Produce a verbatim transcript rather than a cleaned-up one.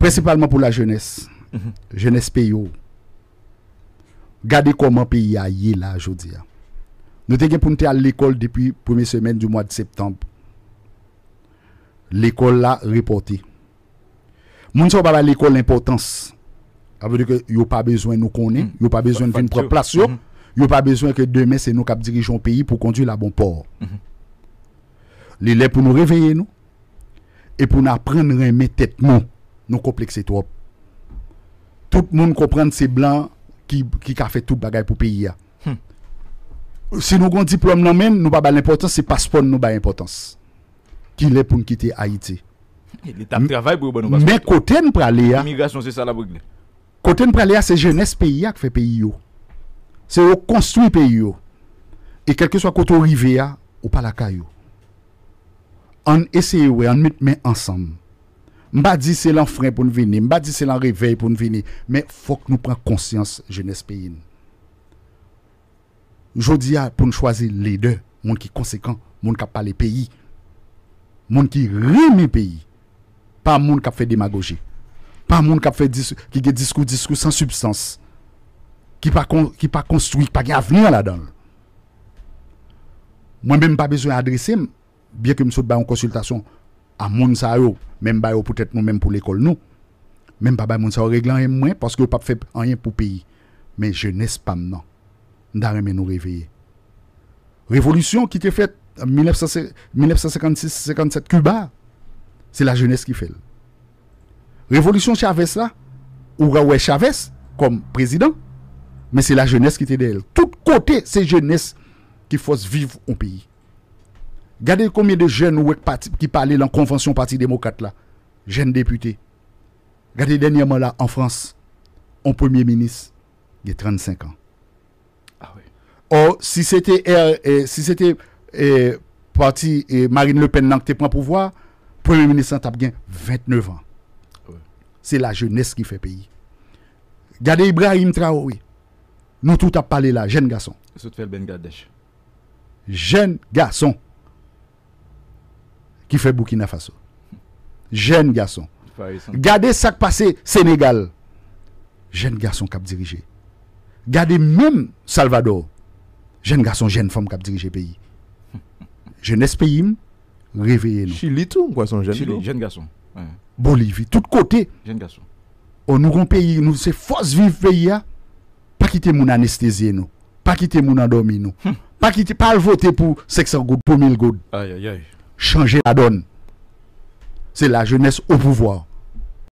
Prensipalman pou lajenès. Jenès peyi w. Gade kòman peyi a ye la jodi a. Nou te gen pou n te al lekòl depi premye semèn di mwa de septanm. Lekòl la repòte. Moun sa yo pa bay lekòl enpòtans. Sa vle di ke yo pa bezwen nou konnen, yo pa bezwen n vin pran plas yo, yo pa bezwen ke demen se nou k ap dirije yon peyi pou kondui l a bon pò. Li lè pou nou reveye nou e pou n aprann renmen tèt nou. Nou konplekse twòp. Tout moun konprann se blan ki, ki ka fè tout bagay pou peyi a. Si nou gen yon diplòm nan men n, nou pa ba l enpòtans, se paspò n nou bay enpòtans. Ki lè pou n kite Ayiti? Leta ap travay pou yo ban nou paspò. Men kote n prale a, imigrasyon se sa l ap regle. Kote n prale a, se jenès peyi a k fè peyi yo. Se yo konstwi peyi yo. E kèlkeswa kote w rive a, ou pa lakay ou. Ann eseye wè, ann met men ansanm. M pa di se lan fren pou n vini, m pa di se lan revèy pou n vini, men fòk nou pran konsyans jenès peyi n. Jodi a, pou n chwazi lidè, moun ki konsekan, moun k ap pale peyi, moun ki renmen peyi, pa moun k ap fè demagoji, pa moun k ap fè dis, ki gen diskou, diskou san sibstans, ki pa kon, ki pa konstwi, ki pa gen avni ladan l. Mwen menm, m pa bezwen adrese m, byen ke m sot bay yon konsiltasyon a moun sa yo, men m ba yo poutèt nou menm pou lekòl nou. Men m pa bay moun sa yo regle anyen mwen, paske yo p ap fè anyen pou peyi. Men jenès pa m nan, m ta renmen nou reveye. Revolisyon ki te fèt an mil nèf san, mil nèf san senkannsis, senkannsèt Kiba, se lajenès ki fè l. Revolisyon Chavez la, ou ka wè Chavez kòm prezidan, men se lajenès ki te dèyè l. Tout kote, se jenès ki fòs viv yon peyi. Gade konbyen de jèn ou wè k pati, ki pale lan konvansyon Pati Demokrat la, jèn depite. Gade dènyèman la, an Frans, yon premye minis gen trannsenk an. Ò, si se te, eh, eh, si se te, eh, pati, eh, Marine Le Pen nan ki te pran pouvwa, premye minis lan t ap gen vennèf an. Se lajenès ki fè peyi. Gade Ibrahim Traoré. Nou tout ap pale la, jèn gason. Sot fè l Bangladesh. Jèn gason ki fè Burkina Faso. Jèn gason. Gade sa k pase Senegal. Jèn gason k ap dirije. Gade menm Salvador. Jèn gason, jèn fanm k ap dirije peyi. Jenès peyi m, reveye nou. Chili tou, m kwè se yon jèn tou. Chili, jèn gason. Bolivi, tout kote. Jèn gason. Ò, nou gon peyi, nou se fòs viv peyi a. Pa kite moun anestezye nou. Pa kite moun andòmi nou. Pa kite, pa al vote pou senk san goud, pou mil goud. Chanje ladòn. Se lajenès o pouvwa.